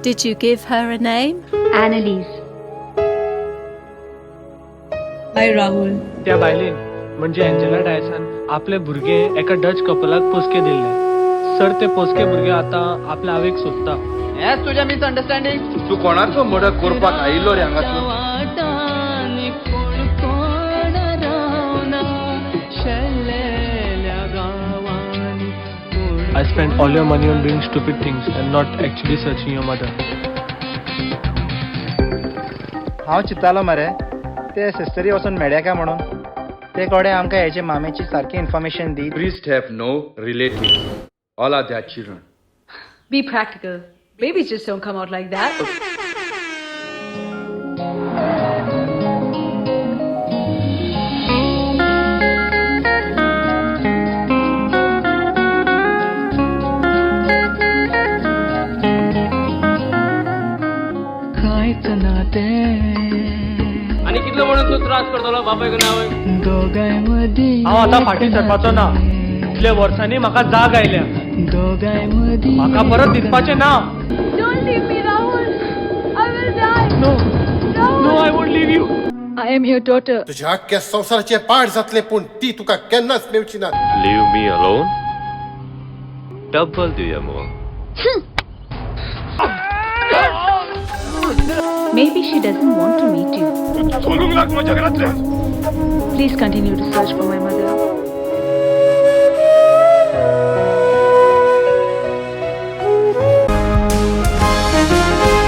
Did you give her a name? Annalise. Hi Rahul. त्या बायलेन म्हणजे एंजेला डायसान आपले भुरगे एका डच कपलाक पोसके दिल्ले. सर, ते पोसके भुरगे आतां आपल्या आवयक सोदता. हेच तुजें मिसअंडरस्टँडींग. तूं कोणाचो मर्डर करपाक आयिल्लो रे हांगासर? I spent all your money on doing stupid things and not actually searching your mother. हांव चिंत्तालो मरे, ते सिस्टरी वचून मेळ्या काय म्हणून. ते कोडे आमकां हेजे मामेची सारकी information the. Priests have no relatives. All are their children. Be practical. Babies just don't come out like that. कांयच ना तें. आनी कितलो म्हणून तूं त्रास करतलो बापायक आनी आवयक? दोगांय मदीं. हांव आतां फाटीं सरपाचो ना. इतल्या वर्सांनी म्हाका जाग आयल्या. दोगांय मदीं. म्हाका परत दिसपाचें ना. Don't leave me, Rahul. I will die. No, no, I won't leave you. I am your daughter. तुझ्या अख्ख्या संवसाराचे पाड जातले, पूण ती तुका केन्नाच मेवची ना. Leave me alone. Double दिवया मुगो. Maybe she doesn't want to meet you. सोडूंक लाग म्हज्या घरांतल्यान. Please continue to search for my mother.